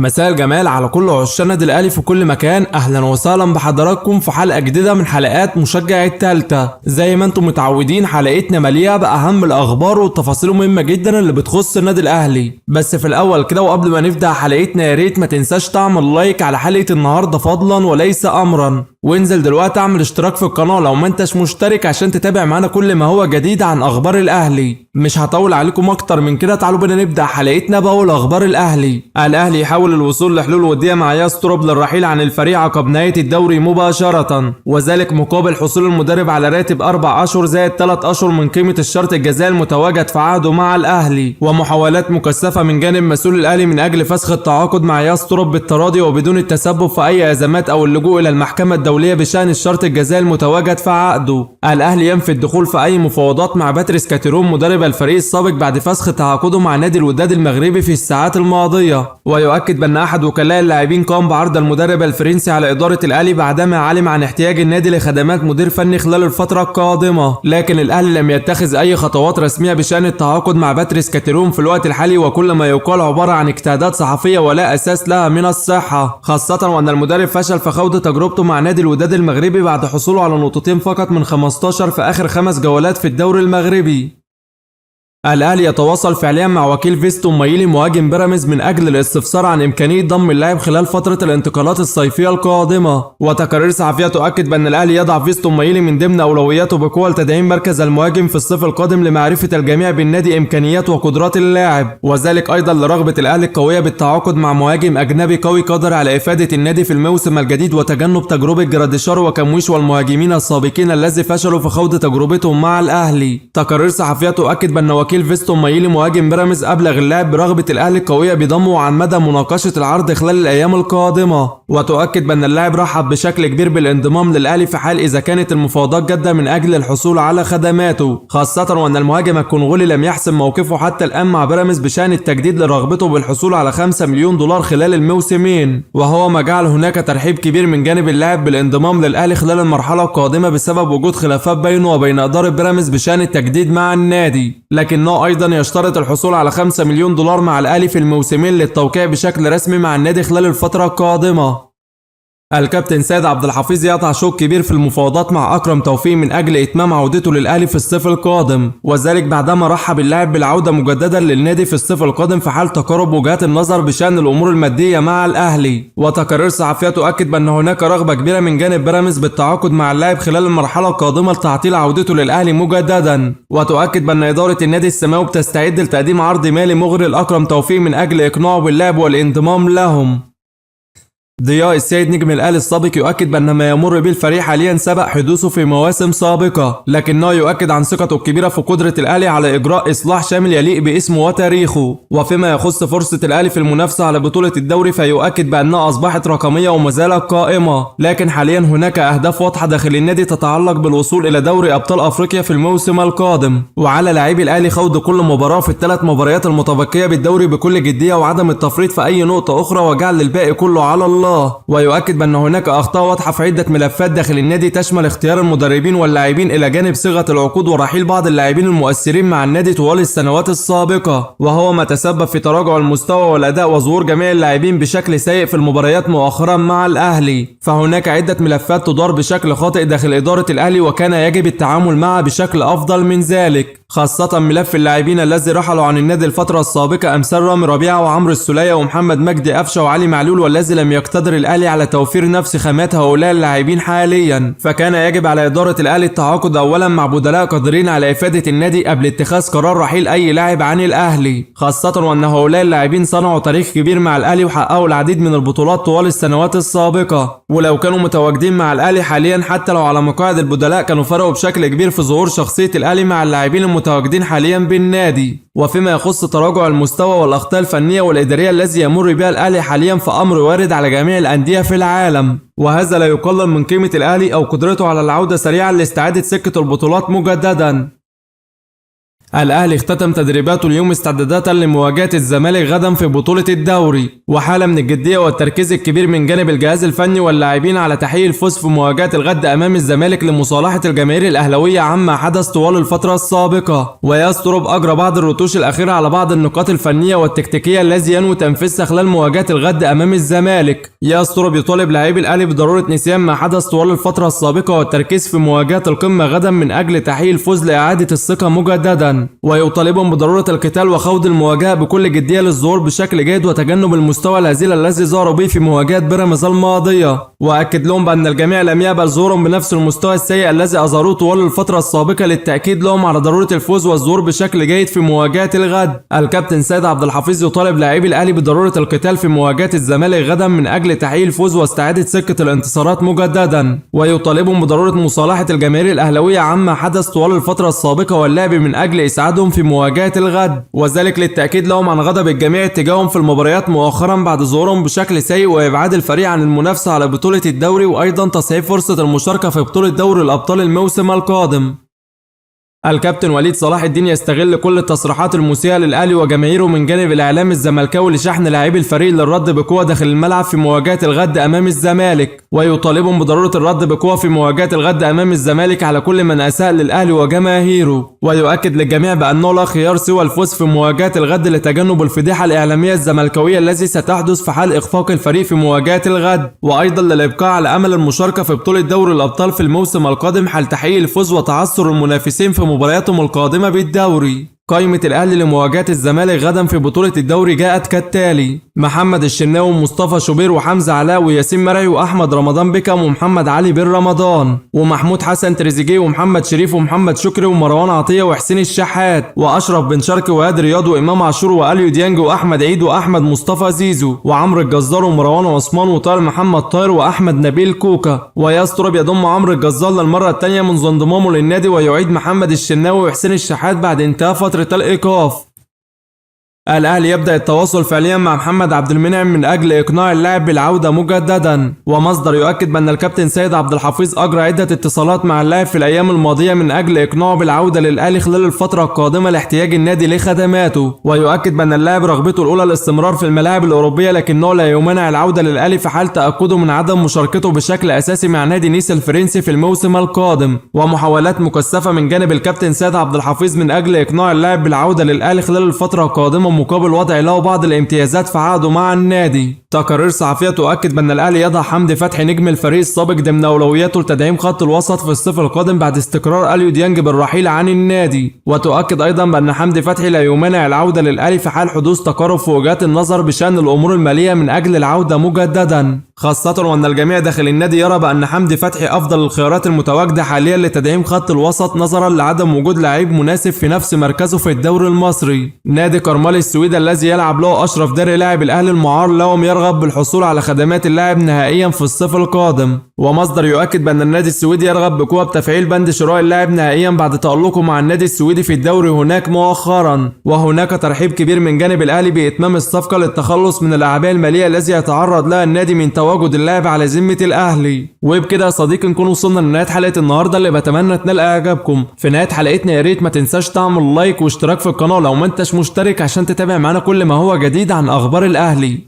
مساء الجمال على كل عشاق النادي الاهلي في كل مكان. اهلا وسهلا بحضراتكم في حلقه جديده من حلقات مشجع التالتة. زي ما انتم متعودين حلقتنا مليئه باهم الاخبار والتفاصيل المهمه جدا اللي بتخص النادي الاهلي. بس في الاول كده وقبل ما نبدا حلقتنا يا ريت ما تنساش تعمل لايك على حلقه النهارده فضلا وليس امرا، وانزل دلوقتي اعمل اشتراك في القناه لو ما انتش مشترك عشان تتابع معانا كل ما هو جديد عن اخبار الاهلي. مش هطول عليكم اكتر من كده، تعالوا بينا نبدا حلقتنا باول اخبار الاهلي. الاهلي يحاول الوصول لحلول وديه مع يستروب للرحيل عن الفريق عقب نهايه الدوري مباشره، وذلك مقابل حصول المدرب على راتب 4 اشهر زائد 3 اشهر من قيمه الشرط الجزائي المتواجد في عقده مع الاهلي، ومحاولات مكثفه من جانب مسؤول الاهلي من اجل فسخ التعاقد مع يستروب بالتراضي وبدون التسبب في اي ازمات او اللجوء الى المحكمه الدوليه بشان الشرط الجزائي المتواجد في عقده. الاهلي ينفي الدخول في اي مفاوضات مع باتريس كاتيرون مدرب الفريق السابق بعد فسخ تعاقده مع نادي الوداد المغربي في الساعات الماضيه، ويؤكد بان احد وكلاء اللاعبين قام بعرض المدرب الفرنسي على اداره الاهلي بعدما علم عن احتياج النادي لخدمات مدير فني خلال الفتره القادمه، لكن الاهلي لم يتخذ اي خطوات رسميه بشان التعاقد مع باتريس كاتيرون في الوقت الحالي، وكل ما يقال عباره عن اجتهادات صحفيه ولا اساس لها من الصحه، خاصه وان المدرب فشل في خوض تجربته مع نادي الوداد المغربي بعد حصوله على نقطتين فقط من 15 في اخر 5 جولات في الدوري المغربي. الاهلي يتواصل فعليا مع وكيل فيستون مايلي مهاجم بيراميدز من اجل الاستفسار عن امكانيه ضم اللاعب خلال فتره الانتقالات الصيفيه القادمه، وتقارير صحفيه تؤكد بان الاهلي يضع فيستون مايلي من ضمن اولوياته بقوه لتدعيم مركز المهاجم في الصيف القادم لمعرفه الجميع بالنادي امكانيات وقدرات اللاعب، وذلك ايضا لرغبه الاهلي القويه بالتعاقد مع مهاجم اجنبي قوي قادر على افاده النادي في الموسم الجديد وتجنب تجربه جراديشار وكمويش والمهاجمين السابقين الذي فشلوا في خوض تجربتهم مع الاهلي. تقارير صحفيه تؤكد بان وكيل فيستون مايلي مهاجم بيراميدز ابلغ اللاعب برغبه الاهلي القويه بضمه عن مدى مناقشه العرض خلال الايام القادمه، وتؤكد بان اللاعب رحب بشكل كبير بالانضمام للاهلي في حال اذا كانت المفاوضات جاده من اجل الحصول على خدماته، خاصه وان المهاجم الكونغولي لم يحسم موقفه حتى الان مع بيراميدز بشان التجديد لرغبته بالحصول على 5 مليون دولار خلال الموسمين، وهو ما جعل هناك ترحيب كبير من جانب اللاعب بالانضمام للاهلي خلال المرحله القادمه بسبب وجود خلافات بينه وبين اداره بيراميدز بشان التجديد مع النادي، لكنه ايضا يشترط الحصول على 5 مليون دولار مع الاهلي في الموسمين للتوقيع بشكل رسمي مع النادي خلال الفتره القادمه. الكابتن سيد عبد الحفيظ يقطع شوط كبير في المفاوضات مع اكرم توفيق من اجل اتمام عودته للاهلي في الصيف القادم، وذلك بعدما رحب اللاعب بالعوده مجددا للنادي في الصيف القادم في حال تقارب وجهات النظر بشان الامور الماديه مع الاهلي، وتقارير صحفيه تؤكد بان هناك رغبه كبيره من جانب بيراميدز بالتعاقد مع اللاعب خلال المرحله القادمه لتعطيل عودته للاهلي مجددا، وتؤكد بان اداره النادي السماوي بتستعد لتقديم عرض مالي مغري لاكرم توفيق من اجل اقناعه باللاعب والانضمام لهم. ضياء السيد نجم الاهلي السابق يؤكد بان ما يمر به الفريق حاليا سبق حدوثه في مواسم سابقه، لكنه يؤكد عن ثقته الكبيره في قدره الاهلي على اجراء اصلاح شامل يليق باسمه وتاريخه، وفيما يخص فرصه الاهلي في المنافسه على بطوله الدوري فيؤكد بانها اصبحت رقميه وما زالت قائمه، لكن حاليا هناك اهداف واضحه داخل النادي تتعلق بالوصول الى دوري ابطال افريقيا في الموسم القادم، وعلى لاعبي الاهلي خوض كل مباراه في ال3 مباريات المتبقيه بالدوري بكل جديه وعدم التفريط في اي نقطه اخرى وجعل الباقي كله على الله، ويؤكد بان هناك اخطاء واضحه في عده ملفات داخل النادي تشمل اختيار المدربين واللاعبين الى جانب صيغه العقود ورحيل بعض اللاعبين المؤثرين مع النادي طوال السنوات السابقه، وهو ما تسبب في تراجع المستوى والاداء وظهور جميع اللاعبين بشكل سيء في المباريات مؤخرا مع الاهلي، فهناك عده ملفات تدار بشكل خاطئ داخل اداره الاهلي وكان يجب التعامل معها بشكل افضل من ذلك، خاصه ملف اللاعبين الذي رحلوا عن النادي الفتره السابقه امثال رامي ربيعه وعمرو السوليه ومحمد مجدي قفشه وعلي معلول، والذي لم يقتدر الاهلي على توفير نفس خامات هؤلاء اللاعبين حاليا، فكان يجب على اداره الاهلي التعاقد اولا مع بدلاء قادرين على افاده النادي قبل اتخاذ قرار رحيل اي لاعب عن الاهلي، خاصه وان هؤلاء اللاعبين صنعوا تاريخ كبير مع الاهلي وحققوا العديد من البطولات طوال السنوات السابقه، ولو كانوا متواجدين مع الاهلي حاليا حتى لو على مقاعد البدلاء كانوا فرقوا بشكل كبير في ظهور شخصيه الاهلي مع اللاعبين المتواجدين حاليا بالنادي. وفيما يخص تراجع المستوى والاخطاء الفنيه والاداريه الذي يمر بها الاهلي حاليا فامر وارد على جميع الانديه في العالم، وهذا لا يقلل من قيمه الاهلي او قدرته على العوده سريعا لاستعاده سكه البطولات مجددا. الاهلي اختتم تدريباته اليوم استعدادات لمواجهة الزمالك غدا في بطولة الدوري، وحالة من الجدية والتركيز الكبير من جانب الجهاز الفني واللاعبين على تحقيق الفوز في مواجهة الغد امام الزمالك لمصالحة الجماهير الاهلاوية عما حدث طوال الفترة السابقة، ويسترب اجرى بعض الرتوش الاخيرة على بعض النقاط الفنية والتكتيكية الذي ينوي تنفيذها خلال مواجهة الغد امام الزمالك. يسترب يطالب لاعبي الاهلي بضرورة نسيان ما حدث طوال الفترة السابقة والتركيز في مواجهة القمة غدا من اجل تحقيق الفوز لاعادة الثقة مجددا، ويطالبهم بضرورة القتال وخوض المواجهة بكل جدية للظهور بشكل جيد وتجنب المستوى الهزيل الذي ظهروا به في مواجهة بيراميدز الماضية، وأكد لهم بأن الجميع لم يقبل ظهورهم بنفس المستوى السيء الذي أظهروه طوال الفترة السابقة للتأكيد لهم على ضرورة الفوز والظهور بشكل جيد في مواجهة الغد. الكابتن سيد عبد الحفيظ يطالب لاعبي الأهلي بضرورة القتال في مواجهة الزمالك غدا من أجل تحقيق الفوز واستعادة سكة الانتصارات مجددا، ويطالبهم بضرورة مصالحة الجماهير الأهلاوية عما حدث طوال الفترة السابقة واللعب من أجل إسعادهم في مواجهة الغد، وذلك للتأكيد لهم عن غضب الجميع اتجاههم في المباريات مؤخرا بعد ظهورهم بشكل سيء وإبعاد الفريق عن المنافسة على بطولة الدوري، وأيضا تصعيد فرصة المشاركة في بطولة دوري الأبطال الموسم القادم. الكابتن وليد صلاح الدين يستغل كل التصريحات المسيئة للأهلي وجماهيره من جانب الإعلام الزملكاوي لشحن لاعبي الفريق للرد بقوة داخل الملعب في مواجهة الغد أمام الزمالك، ويطالبهم بضرورة الرد بقوة في مواجهة الغد أمام الزمالك على كل من أساء للأهلي وجماهيره، ويؤكد للجميع بأنه لا خيار سوى الفوز في مواجهة الغد لتجنب الفضيحة الإعلامية الزملكاوية التي ستحدث في حال إخفاق الفريق في مواجهة الغد، وأيضا للإبقاء على أمل المشاركة في بطولة دوري الأبطال في الموسم القادم حال تحقيق الفوز وتعثر المنافسين في مبارياتهم القادمة بالدوري. قائمة الأهلي لمواجهة الزمالك غدا في بطولة الدوري جاءت كالتالي: محمد الشناوي ومصطفى شوبير وحمزة علاء وياسين مرعي وأحمد رمضان بيكام ومحمد علي بن رمضان ومحمود حسن تريزيجيه ومحمد شريف ومحمد شكري ومروان عطية وحسين الشحات وأشرف بن شرقي وياد رياض وإمام عاشور وأليو ديانج وأحمد عيد وأحمد مصطفى زيزو وعمرو الجزار ومروان عثمان وطاهر محمد طاهر وأحمد نبيل كوكا. ويسترب يضم عمرو الجزار للمرة الثانية منذ انضمامه للنادي، ويعيد محمد الشناوي وحسين الشحات بعد انتهاء فترة الإيقاف. الأهلي يبدأ التواصل فعليا مع محمد عبد المنعم من أجل إقناع اللاعب بالعودة مجددا، ومصدر يؤكد بأن الكابتن سيد عبد الحفيظ أجرى عدة اتصالات مع اللاعب في الأيام الماضية من أجل إقناعه بالعودة للأهلي خلال الفترة القادمة لاحتياج النادي لخدماته، ويؤكد بأن اللاعب رغبته الأولى الاستمرار في الملاعب الأوروبية لكنه لا يمانع العودة للأهلي في حال تأكده من عدم مشاركته بشكل أساسي مع نادي نيس الفرنسي في الموسم القادم. ومحاولات مكثفة من جانب الكابتن سيد عبد الحفيظ من أجل إقناع اللاعب بالعودة للأهلي خلال الفترة القادمة مقابل وضع له بعض الامتيازات في عقده مع النادي. تقارير صحفية تؤكد بأن الأهلي يضع حمدي فتحي نجم الفريق السابق ضمن أولوياته لتدعيم خط الوسط في الصيف القادم بعد استقرار أليو ديانج بالرحيل عن النادي، وتؤكد أيضا بأن حمدي فتحي لا يمانع العودة للأهلي في حال حدوث تقارب في وجهات النظر بشأن الأمور المالية من أجل العودة مجددا، خاصة وأن الجميع داخل النادي يرى بأن حمدي فتحي أفضل الخيارات المتواجدة حاليا لتدعيم خط الوسط نظرا لعدم وجود لاعب مناسب في نفس مركزه في الدوري المصري. نادي كرمال السويدي الذي يلعب له أشرف داري لاعب الأهلي المعار لهم يرغب بالحصول على خدمات اللاعب نهائيا في الصيف القادم، ومصدر يؤكد بأن النادي السويدي يرغب بقوة بتفعيل بند شراء اللاعب نهائيا بعد تألقه مع النادي السويدي في الدوري هناك مؤخرا، وهناك ترحيب كبير من جانب الأهلي بإتمام الصفقة للتخلص من الأعباء المالية التي يتعرض لها النادي من تواجد اللاعب على ذمة الأهلي. وبكده يا صديقي نكون وصلنا لنهاية حلقة النهارده اللي بتمنى تنال إعجابكم. في نهاية حلقتنا يا ريت ما تنساش تعمل لايك واشتراك في القناة لو ما انتش مشترك عشان تتابع معانا كل ما هو جديد عن أخبار الأهلي.